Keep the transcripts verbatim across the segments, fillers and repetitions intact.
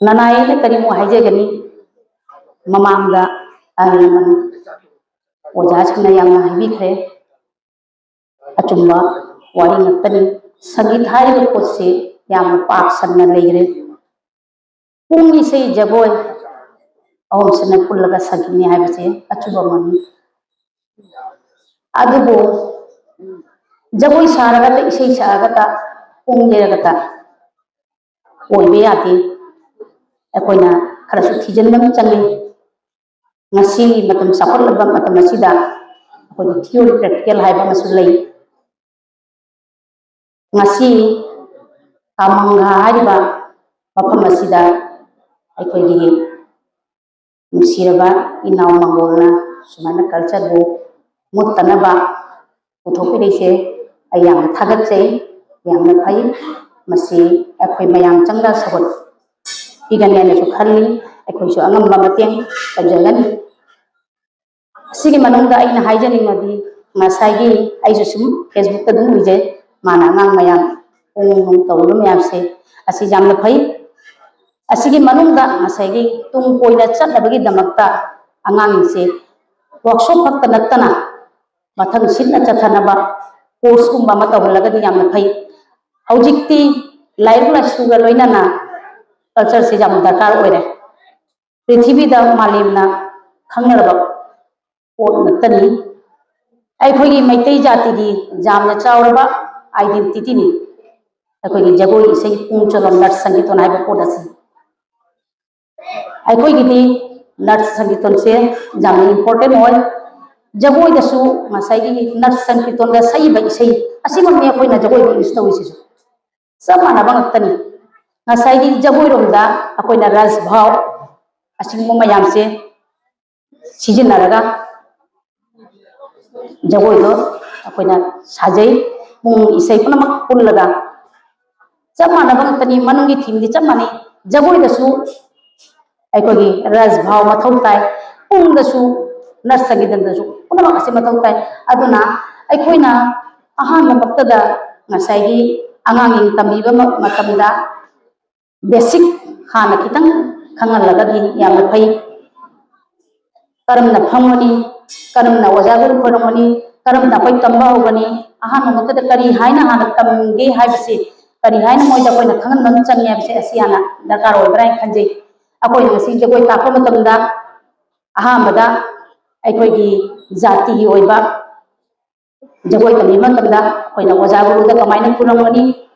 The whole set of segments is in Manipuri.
ꯅꯅꯥꯏꯅ ꯀꯔꯤꯃꯨꯛ ꯍꯥꯏꯖꯒꯅꯤ? ꯃꯃꯥꯡꯗ ꯑꯍꯜ ꯂꯃꯟ ꯑꯣꯖꯥꯁꯤꯡꯅ ꯌꯥꯝꯅ ꯍꯥꯏꯕꯤꯈ꯭ꯔꯦ꯫ ꯑꯆꯨꯝꯕ ꯋꯥꯔꯤ ꯉꯥꯛꯇꯅꯤ꯫ ꯁꯪꯒꯤꯠ ꯍꯥꯏꯔꯤꯕ ꯄꯣꯠꯁꯤ ꯌꯥꯝꯅ ꯄꯥꯛ ꯁꯟꯅ ꯂꯩꯈ꯭ꯔꯦ꯫ ꯄꯨꯡ ꯏꯁꯩ ꯖꯒꯣꯏ ꯑꯍꯨꯝꯁꯤꯅ ꯄꯨꯜꯂꯒ ꯁꯪꯒꯤꯠꯅꯤ ꯍꯥꯏꯕꯁꯦ ꯑꯆꯨꯝꯕꯃꯛꯅꯤ꯫ ꯑꯗꯨꯕꯨ ꯖꯒꯣꯏ ꯁꯥꯔꯒꯇ, ꯏꯁꯩ ꯁꯛꯑꯒꯇ, ꯄꯨꯡ ꯂꯦꯔꯒꯇ ꯑꯣꯏꯕ ꯌꯥꯗꯦ꯫ ꯑꯩꯈꯣꯏꯅ ꯈꯔꯁꯨ ꯊꯤꯖꯤꯟꯕ ꯑꯃ ꯆꯪꯉꯤ꯫ ꯉꯁꯤꯒꯤ ꯃꯇꯝ ꯆꯥꯎꯈꯠꯂꯕ ꯃꯇꯝ ꯑꯁꯤꯗ ꯑꯩꯈꯣꯏꯒꯤ theory practical ꯍꯥꯏꯕ ꯑꯃꯁꯨ ꯂꯩ꯫ ꯉꯁꯤ ꯀꯥꯃꯪꯒ ꯍꯥꯏꯔꯤꯕ ꯃꯐꯝ ꯑꯁꯤꯗ ꯑꯩꯈꯣꯏꯒꯤ ꯅꯨꯡꯁꯤꯔꯕ ꯏꯅꯥꯎ ꯃꯪꯒꯣꯜꯅ ꯁꯨꯃꯥꯏꯅ cultureꯕꯨ ꯃꯨꯠꯇꯅꯕ ꯄꯨꯊꯣꯛꯄꯤꯔꯛꯏꯁꯦ ꯑꯩ ꯌꯥꯝꯅ ꯊꯥꯒꯠꯆꯩ, ꯌꯥꯝꯅ ꯐꯩ꯫ ꯃꯁꯤ ꯑꯩꯈꯣꯏ ꯃꯌꯥꯝ ꯆꯪꯅ ꯁꯧꯒꯠ ꯄꯤꯒꯅꯤ ꯍꯥꯏꯅꯁꯨ ꯈꯜꯂꯤ꯫ ꯑꯩꯈꯣꯏꯁꯨ ꯑꯉꯝꯕ ꯃꯇꯦꯡ ꯇꯧꯖꯒꯅꯤ꯫ ꯑꯁꯤꯒꯤ ꯃꯅꯨꯡꯗ ꯑꯩꯅ ꯍꯥꯏꯖꯅꯤꯡꯕꯗꯤ, ꯉꯁꯥꯏꯒꯤ ꯑꯩꯁꯨ ꯁꯨꯝ Facebookꯇ ꯑꯗꯨꯝ ꯎꯖꯩ, ꯃꯥꯅ ꯑꯉꯥꯡ ꯃꯌꯥꯝ ꯄꯨꯡ ꯅꯨꯡ ꯇꯧꯔꯤꯕ ꯃꯌꯥꯝꯁꯦ, ꯑꯁꯤ ꯌꯥꯝꯅ ꯐꯩ꯫ ꯑꯁꯤꯒꯤ ꯃꯅꯨꯡꯗ ꯉꯁꯥꯏꯒꯤ ꯇꯨꯡ ꯀꯣꯏꯅ ꯆꯠꯅꯕꯒꯤꯗꯃꯛꯇ ꯑꯉꯥꯡꯁꯦ workshop ꯈꯛꯇ ꯅꯠꯇꯅ ꯃꯊꯪ ꯁꯤꯠꯅ ꯆꯠꯊꯅꯕ courseꯀꯨꯝꯕ ꯑꯃ ꯇꯧꯍꯜꯂꯒꯗꯤ ꯌꯥꯝꯅ ꯐꯩ꯫ ꯍꯧꯖꯤꯛꯇꯤ ꯂꯥꯏꯔꯤꯛ ꯂꯥꯏꯁꯨꯒ ꯂꯣꯏꯅꯅ cultureꯁꯦ ꯌꯥꯝꯅ ꯗꯔꯀꯥꯔ ꯑꯣꯏꯔꯦ꯫ ꯄ꯭ꯔꯤꯊꯤꯕꯤꯗ ꯃꯥꯂꯦꯝꯅ ꯈꯪꯅꯔꯕ ꯄꯣꯠ ꯉꯥꯛꯇꯅꯤ꯫ ꯑꯩꯈꯣꯏꯒꯤ ꯃꯩꯇꯩ ꯖꯥꯇꯤꯒꯤ ꯌꯥꯝꯅ ꯆꯥꯎꯔꯕ identityꯅꯤ ꯑꯩꯈꯣꯏꯒꯤ ꯖꯒꯣꯏ, ꯏꯁꯩ, ꯄꯨꯡ ꯆꯣꯂꯣꯝ, ꯅꯥꯠ ꯁꯪꯒꯤꯇꯣꯟ ꯍꯥꯏꯕ ꯄꯣꯠ ꯑꯁꯤ꯫ ꯑꯩꯈꯣꯏꯒꯤꯗꯤ ꯅꯥꯠ ꯁꯪꯒꯤꯇꯣꯟꯁꯦ ꯌꯥꯝꯅ important ꯑꯣꯏ꯫ ꯖꯒꯣꯏꯗꯁꯨ ꯉꯁꯥꯏꯒꯤ ꯅꯥꯠ ꯁꯪꯒꯤꯇꯣꯟꯗ ꯁꯛꯏꯕ ꯏꯁꯩ ꯑꯁꯤꯃꯛꯅꯤ ꯑꯩꯈꯣꯏꯅ ꯖꯒꯣꯏꯗ use ꯇꯧꯔꯤꯁꯤꯁꯨ꯫ ꯆꯞ ꯃꯥꯟꯅꯕ ꯉꯥꯛꯇꯅꯤ꯫ ꯉꯁꯥꯏꯒꯤ ꯖꯒꯣꯏꯔꯣꯝꯗ ꯑꯩꯈꯣꯏꯅ ꯔꯁ ꯚꯥꯎ ꯑꯁꯤꯒꯨꯝꯕ ꯃꯌꯥꯝꯁꯦ ꯁꯤꯖꯤꯟꯅꯔꯒ ꯖꯒꯣꯏꯗꯣ ꯑꯩꯈꯣꯏꯅ ꯁꯥꯖꯩ꯫ ꯄꯨꯡ ꯏꯁꯩ ꯄꯨꯝꯅꯃꯛ ꯄꯨꯜꯂꯒ ꯆꯞ ꯃꯥꯟꯅꯕ ꯉꯥꯛꯇꯅꯤ, ꯃꯅꯨꯡꯒꯤ themeꯗꯤ ꯆꯞ ꯃꯥꯟꯅꯩ꯫ ꯖꯒꯣꯏꯗꯁꯨ ꯑꯩꯈꯣꯏꯒꯤ ꯔꯁ ꯚꯥꯎ ꯃꯊꯧ ꯇꯥꯏ, ꯄꯨꯡꯗꯁꯨ ꯅꯠ ꯁꯪꯒꯤꯇꯟꯗꯁꯨ ꯄꯨꯝꯅꯃꯛ ꯑꯁꯤ ꯃꯊꯧ ꯇꯥꯏ꯫ ꯑꯗꯨꯅ ꯑꯩꯈꯣꯏꯅ ꯑꯍꯥꯟꯕꯃꯛꯇꯗ ꯉꯁꯥꯏꯒꯤ ꯑꯉꯥꯡꯁꯤꯡ ꯇꯝꯕꯤꯕ ꯃ-, ꯃꯇꯝꯗ ꯕꯦꯁꯤꯛ ꯍꯥꯟꯅ ꯈꯤꯇꯪ ꯈꯪꯍꯜꯂꯒꯗꯤ ꯌꯥꯝꯅ ꯐꯩ꯫ ꯀꯔꯝꯅ ꯐꯝꯒꯅꯤ, ꯀꯔꯝꯅ ꯑꯣꯖꯥ ꯒꯨꯔꯨ ꯈꯣꯏꯔꯝꯒꯅꯤ, ꯀꯔꯝꯅ ꯑꯩꯈꯣꯏ ꯇꯝꯕ ꯍꯧꯒꯅꯤ, ꯑꯍꯥꯟꯕ ꯃꯛꯇꯗ ꯀꯔꯤ ꯍꯥꯏꯅ ꯍꯥꯟꯅ ꯇꯝꯒꯦ ꯍꯥꯏꯕꯁꯤ, ꯀꯔꯤ ꯍꯥꯏꯅ ꯃꯣꯏꯗ ꯑꯩꯈꯣꯏꯅ ꯈꯪꯍꯟꯕ ꯑꯃ ꯆꯪꯉꯦ ꯍꯥꯏꯕꯁꯦ ꯑꯁꯤ ꯍꯥꯟꯅ ꯗꯔꯀꯥꯔ ꯑꯣꯏꯕ꯭ꯔꯥ ꯍꯥꯏꯅ ꯈꯟꯖꯩ꯫ ꯑꯩꯈꯣꯏꯅ ꯉꯁꯤ ꯖꯒꯣꯏ ꯇꯥꯛꯄ ꯃꯇꯝꯗ ꯑꯍꯥꯟꯕꯗ ꯑꯩꯈꯣꯏꯒꯤ ꯖꯥꯇꯤꯒꯤ ꯑꯣꯏꯕ ꯖꯒꯣꯏ ꯇꯝꯕꯤꯕ ꯃꯇꯝꯗ ꯑꯩꯈꯣꯏꯅ ꯑꯣꯖꯥ ꯒꯨꯔꯨꯗ ꯀꯃꯥꯏꯅ ꯈꯨꯔꯨꯝꯒꯅꯤ,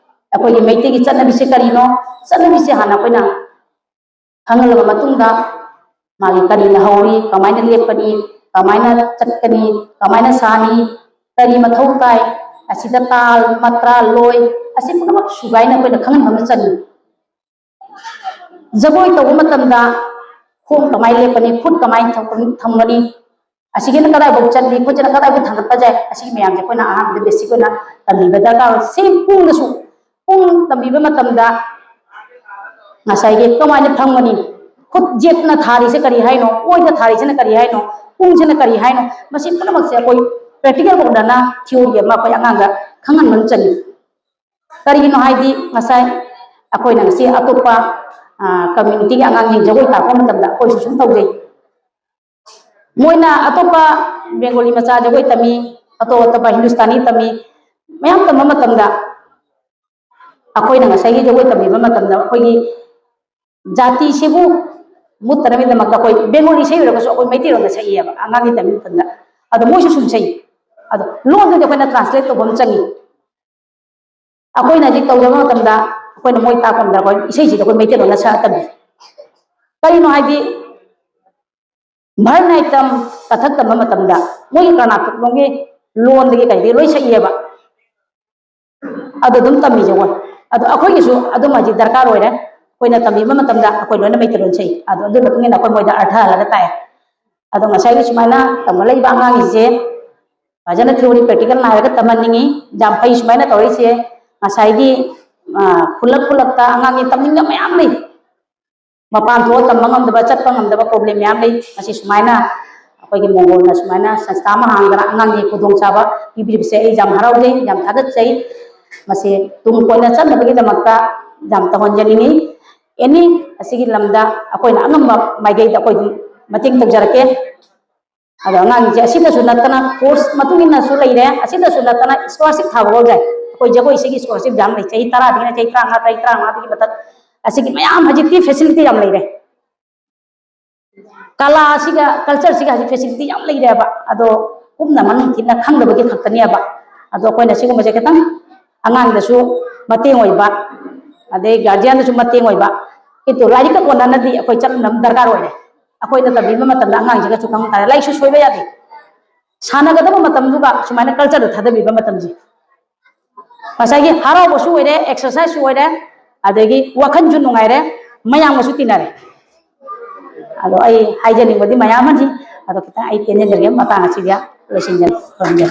ꯑꯩꯈꯣꯏꯒꯤ ꯃꯩꯇꯩꯒꯤ ꯆꯠꯅꯕꯤꯁꯦ ꯀꯔꯤꯅꯣ, ꯆꯠꯅꯕꯤꯁꯦ ꯍꯥꯟꯅ ꯑꯩꯈꯣꯏꯅ ꯈꯪꯍꯜꯂꯕ ꯃꯇꯨꯡꯗ ꯃꯥꯒꯤ ꯀꯔꯤꯅ ꯍꯧꯔꯤ, ꯀꯃꯥꯏꯅ ꯂꯦꯞꯀꯅꯤ, ꯀꯃꯥꯏꯅ ꯆꯠꯀꯅꯤ, ꯀꯃꯥꯏꯅ ꯁꯥꯅꯤ, ꯀꯔꯤ ꯃꯊꯧ ꯇꯥꯏ, ꯑꯁꯤꯗ ꯇꯥꯜ, ꯃꯇ꯭ꯔꯥ, ꯂꯣꯏ, ꯑꯁꯤ ꯄꯨꯝꯅꯃꯛ ꯁꯨꯒꯥꯏꯅ ꯑꯩꯈꯣꯏꯅ ꯈꯪꯍꯟꯕ ꯑꯃ ꯆꯪꯉꯤ꯫ ꯖꯒꯣꯏ ꯇꯧꯕ ꯃꯇꯝꯗ ꯈꯣꯡ ꯀꯃꯥꯏꯅ ꯂꯦꯞꯀꯅꯤ, ꯈꯨꯠ ꯀꯃꯥꯏꯅ ꯊꯝ-, ꯊꯝꯒꯅꯤ, ꯑꯁꯤꯒꯤꯅ ꯀꯗꯥꯏꯐꯥꯎ ꯆꯠꯂꯤ, ꯈꯨꯠꯁꯤꯅ ꯀꯗꯥꯏꯐꯥꯎ ꯊꯥꯡꯒꯠꯄ ꯌꯥꯏ, ꯑꯁꯤꯒꯤ ꯃꯌꯥꯝꯁꯦ ꯑꯩꯈꯣꯏꯅ ꯑꯍꯥꯟꯕꯗ ꯕꯦꯁꯤꯛ ꯑꯣꯏꯅ ꯇꯝꯕꯤꯕ ꯗꯔꯀꯥꯔ ꯑꯣꯏ꯫ ꯁꯤ ꯄꯨꯡꯗꯁꯨ, ꯄꯨꯡ ꯇꯝꯕꯤꯕ ꯃꯇꯝꯗ ꯉꯁꯥꯏꯒꯤ ꯀꯃꯥꯏꯅ ꯐꯝꯒꯅꯤ, ꯈꯨꯠ ꯌꯦꯠꯅ ꯊꯥꯔꯤꯁꯦ ꯀꯔꯤ ꯍꯥꯏꯅꯣ, ꯑꯣꯏꯅ ꯊꯥꯔꯤꯁꯤꯅ ꯀꯔꯤ ꯍꯥꯏꯅꯣ, ꯄꯨꯡꯁꯤꯅ ꯀꯔꯤ ꯍꯥꯏꯅꯣ, ꯃꯁꯤ ꯄꯨꯝꯅꯃꯛꯁꯦ ꯑꯩꯈꯣꯏ ꯄ꯭ꯔꯦꯛꯇꯤꯀꯦꯜ ꯇꯧꯗꯅ ꯊꯤꯑꯣꯔꯤ ꯑꯃ ꯑꯩꯈꯣꯏ ꯑꯉꯥꯡꯗ ꯈꯪꯍꯟꯕ ꯑꯃ ꯆꯪꯉꯤ꯫ ꯀꯔꯤꯒꯤꯅꯣ ꯍꯥꯏꯗꯤ ꯉꯁꯥꯏ ꯑꯩꯈꯣꯏꯅ ꯉꯁꯤ ꯑꯇꯣꯞꯄ, ꯑ, ꯀꯝꯃ꯭ꯌꯨꯅꯤꯇꯤꯒꯤ ꯑꯉꯥꯡꯁꯤꯡ ꯖꯒꯣꯏ ꯇꯥꯛꯄ ꯃꯇꯝꯗ ꯑꯩꯈꯣꯏꯁꯨ ꯁꯨꯝ ꯇꯧꯖꯩ꯫ ꯃꯣꯏꯅ ꯑꯇꯣꯞꯄ ꯕꯦꯡꯒꯣꯂꯤ ꯃꯆꯥ ꯖꯒꯣꯏ ꯇꯝꯃꯤ, ꯑꯇꯣꯞ ꯑꯇꯣꯞꯄ ꯍꯤꯟꯗꯨꯁꯇꯥꯅꯤ ꯇꯝꯃꯤ, ꯃꯌꯥꯝ ꯇꯝꯕ ꯃꯇꯝꯗ ꯑꯩꯈꯣꯏꯅ ꯉꯁꯥꯏꯒꯤ ꯖꯒꯣꯏ ꯇꯝꯕꯤꯕ ꯃꯇꯝꯗ ꯑꯩꯈꯣꯏꯒꯤ ꯖꯥꯇꯤꯁꯤꯕꯨ ꯃꯨꯠꯇꯅꯕꯒꯤꯗꯃꯛꯇ ꯑꯩꯈꯣꯏ ꯕꯦꯡꯒꯣꯂꯤ ꯏꯁꯩ ꯑꯣꯏꯔꯒꯁꯨ ꯑꯩꯈꯣꯏ ꯃꯩꯇꯩꯂꯣꯟꯗ ꯁꯛꯏꯑꯕ ꯑꯉꯥꯡꯒꯤ ꯇꯝꯕꯤꯕ ꯃꯇꯝꯗ꯫ ꯑꯗꯣ ꯃꯣꯏꯁꯨ ꯁꯨꯝ ꯁꯛꯏ꯫ ꯑꯗꯣ ꯂꯣꯟꯗꯨꯗꯤ ꯑꯩꯈꯣꯏꯅ ꯇ꯭ꯔꯥꯟꯁꯂꯦꯠ ꯇꯧꯕ ꯑꯃ ꯆꯪꯉꯤ꯫ ꯑꯩꯈꯣꯏꯅ ꯍꯧꯖꯤꯛ ꯇꯧꯖꯕ ꯃꯇꯝꯗ ꯑꯩꯈꯣꯏꯅ ꯃꯣꯏ ꯇꯥꯛꯄ ꯃꯇꯝꯗ ꯑꯩꯈꯣꯏ ꯏꯁꯩꯁꯤꯗ ꯑꯩꯈꯣꯏ ꯃꯩꯇꯩꯂꯣꯟꯗ ꯁꯛꯑ ꯇꯝꯕꯤ꯫ ꯀꯔꯤꯅꯣ ꯍꯥꯏꯗꯤ ꯚꯔꯅꯥꯏꯇꯝ ꯀꯊꯛ ꯇꯝꯕ ꯃꯇꯝꯗ ꯃꯣꯏꯒꯤ ꯀꯔꯅꯥꯇꯛ ꯂꯣꯝꯒꯤ ꯂꯣꯟꯗꯒꯤ ꯀꯩꯗꯒꯤ ꯂꯣꯏ ꯁꯛꯏꯑꯕ꯫ ꯑꯗꯨ ꯑꯗꯨꯝ ꯇꯝꯕꯤꯖꯧ꯫ ꯑꯗꯣ ꯑꯩꯈꯣꯏꯒꯤꯁꯨ ꯑꯗꯨꯃꯗꯤ ꯗꯔꯀꯥꯔ ꯑꯣꯏꯔꯦ꯫ ꯑꯩꯈꯣꯏꯅ ꯇꯝꯕꯤꯕ ꯃꯇꯝꯗ ꯑꯩꯈꯣꯏ ꯂꯣꯏꯅ ꯃꯩꯇꯩꯂꯣꯟ ꯁꯛꯏ꯫ ꯑꯗꯣ ꯑꯗꯨꯒꯤ ꯃꯇꯨꯡ ꯏꯟꯅ ꯑꯩꯈꯣꯏ ꯃꯣꯏꯗ ꯑꯔꯊ ꯍꯜꯂꯒ ꯇꯥꯛꯑꯦ꯫ ꯑꯗꯣ ꯉꯁꯥꯏꯒꯤ ꯁꯨꯃꯥꯏꯅ ꯇꯝꯒꯠꯂꯛꯏꯕ ꯑꯉꯥꯡꯁꯤꯡꯁꯦ ꯐꯖꯅ ꯊꯤꯑꯣꯔꯤ ꯄ꯭ꯔꯦꯛꯇꯤꯀꯦꯜ ꯅꯥꯏꯔꯒ ꯇꯝꯍꯟꯅꯤꯡꯉꯤ꯫ ꯌꯥꯝ ꯐꯩ ꯁꯨꯃꯥꯏꯅ ꯇꯧꯔꯛꯏꯁꯦ꯫ ꯉꯁꯥꯏꯒꯤ, ꯑ, ꯈꯨꯜꯂꯛ ꯈꯨꯜꯂꯛꯇ ꯑꯉꯥꯡꯒꯤ ꯇꯝꯅꯤꯡꯕ ꯃꯌꯥꯝ ꯂꯩ꯫ ꯃꯄꯥꯟ ꯊꯣꯛꯑ ꯇꯝꯕ ꯉꯝꯗꯕ, ꯆꯠꯄ ꯉꯝꯗꯕ ꯄ꯭ꯔꯣꯕ꯭ꯂꯦꯝ ꯃꯌꯥꯝ ꯂꯩ꯫ ꯃꯁꯤ ꯁꯨꯃꯥꯏꯅ ꯑꯩꯈꯣꯏꯒꯤ ꯃꯣꯡꯒꯣꯜꯅ ꯁꯨꯃꯥꯏꯅ ꯁꯪꯁꯊꯥ ꯑꯃ ꯍꯥꯡꯗꯅ ꯑꯉꯥꯡꯒꯤ ꯈꯨꯗꯣꯡꯆꯥꯕ ꯄꯤꯕꯤꯔꯤꯕꯁꯦ ꯑꯩ ꯌꯥꯝ ꯍꯔꯥꯎꯖꯩ, ꯌꯥꯝ ꯊꯥꯒꯠꯆꯩ꯫ ꯃꯁꯤ ꯇꯨꯡ ꯀꯣꯏꯅ ꯆꯠꯅꯕꯒꯤꯗꯃꯛꯇ ꯌꯥꯝ ꯇꯧꯍꯟꯖꯅꯤꯡꯉꯤ꯫ ꯑꯦꯅꯤ ꯑꯁꯤꯒꯤ ꯂꯝꯗ ꯑꯩꯈꯣꯏꯅ ꯑꯉꯝꯕ ꯃꯥꯏꯀꯩꯗ ꯑꯩꯈꯣꯏ ꯑꯗꯨꯝ ꯃꯇꯦꯡ ꯇꯧꯖꯔꯛꯀꯦ꯫ ꯑꯗꯣ ꯑꯉꯥꯡꯁꯦ ꯑꯁꯤꯗꯁꯨ ꯅꯠꯇꯅ ꯀꯣꯔꯁ ꯃꯇꯨꯡ ꯏꯟꯅꯁꯨ ꯂꯩꯔꯦ, ꯑꯁꯤꯗꯁꯨ ꯅꯠꯇꯅ ꯁ꯭ꯀꯣꯂꯔꯁꯤꯞ ꯊꯥꯕ ꯐꯥꯎ ꯌꯥꯏ꯫ ꯑꯩꯈꯣꯏ ꯖꯒꯣꯏꯁꯤꯒꯤ ꯁ꯭ꯀꯣꯂꯔꯁꯤꯞ ꯌꯥꯝ ꯂꯩ, ꯆꯍꯤ ꯇꯔꯥꯗꯒꯤꯅ ꯆꯍꯤ ꯇꯔꯥꯃꯉꯥ, ꯆꯍꯤ ꯇꯔꯥꯃꯉꯥꯗꯒꯤ ꯃꯊꯛ, ꯑꯁꯤꯒꯤ ꯃꯌꯥꯝ ꯍꯧꯖꯤꯛꯇꯤ ꯐꯦꯁꯤꯂꯤꯇꯤ ꯌꯥꯝ ꯂꯩꯔꯦ꯫ ꯀꯂꯥ ꯑꯁꯤꯒ ꯀꯜꯆꯔꯁꯤꯒ ꯍꯧꯖꯤꯛ ꯐꯦꯁꯤꯂꯤꯇꯤ ꯌꯥꯝ ꯂꯩꯔꯦꯕ꯫ ꯑꯗꯣ ꯀꯨꯞꯅ ꯃꯅꯨꯡ ꯊꯤꯟꯅ ꯈꯪꯗꯕꯒꯤ ꯈꯛꯇꯅꯦꯕ꯫ ꯑꯗꯣ ꯑꯩꯈꯣꯏꯅ ꯁꯤꯒꯨꯝꯕꯁꯦ ꯈꯤꯇꯪ ꯑꯉꯥꯡꯗꯁꯨ ꯃꯇꯦꯡ ꯑꯣꯏꯕ, ꯑꯗꯩ ꯒꯥꯔꯖꯤꯌꯥꯟꯗꯁꯨ ꯃꯇꯦꯡ ꯑꯣꯏꯕ꯫ ꯀꯤꯟꯇꯨ ꯂꯥꯏꯔꯤꯛꯀ ꯀꯣꯟꯅꯅꯗꯤ ꯑꯩꯈꯣꯏ ꯆꯠꯃꯤꯟꯅꯕ ꯗꯔꯀꯥꯔ ꯑꯣꯏꯔꯦ꯫ ꯑꯩꯈꯣꯏꯅ ꯇꯝꯕꯤꯕ ꯃꯇꯝꯗ ꯑꯉꯥꯡꯁꯤꯒꯁꯨ ꯈꯪꯕ ꯇꯥꯔꯦ, ꯂꯥꯏꯔꯤꯛꯁꯨ ꯁꯣꯏꯕ ꯌꯥꯗꯦ꯫ ꯁꯥꯟꯅꯒꯗꯕ ꯃꯇꯝꯗꯨꯒ ꯁꯨꯃꯥꯏꯅ ꯀꯜꯆꯔꯗ ꯊꯥꯗꯕꯤꯕ ꯃꯇꯝꯁꯦ, ꯉꯁꯥꯏꯒꯤ ꯍꯔꯥꯎꯕꯁꯨ ꯑꯣꯏꯔꯦ, ꯑꯦꯛꯁꯔꯁꯥꯏꯖꯁꯨ ꯑꯣꯏꯔꯦ, ꯑꯗꯒꯤ ꯋꯥꯈꯜꯁꯨ ꯅꯨꯡꯉꯥꯏꯔꯦ, ꯃꯌꯥꯝꯒꯁꯨ ꯇꯤꯟꯅꯔꯦ꯫ ꯑꯗꯣ ꯑꯩ ꯍꯥꯏꯖꯅꯤꯡꯕꯗꯤ ꯃꯌꯥꯝ ꯑꯃꯅꯤ, ꯑꯗꯣ ꯈꯤꯇꯪ ꯑꯩ ꯇꯦꯟꯖꯟꯖꯔꯒꯦ, ꯃꯇꯥꯡ ꯑꯁꯤꯗ ꯂꯣꯏꯁꯤꯟꯖꯔꯒꯦ꯫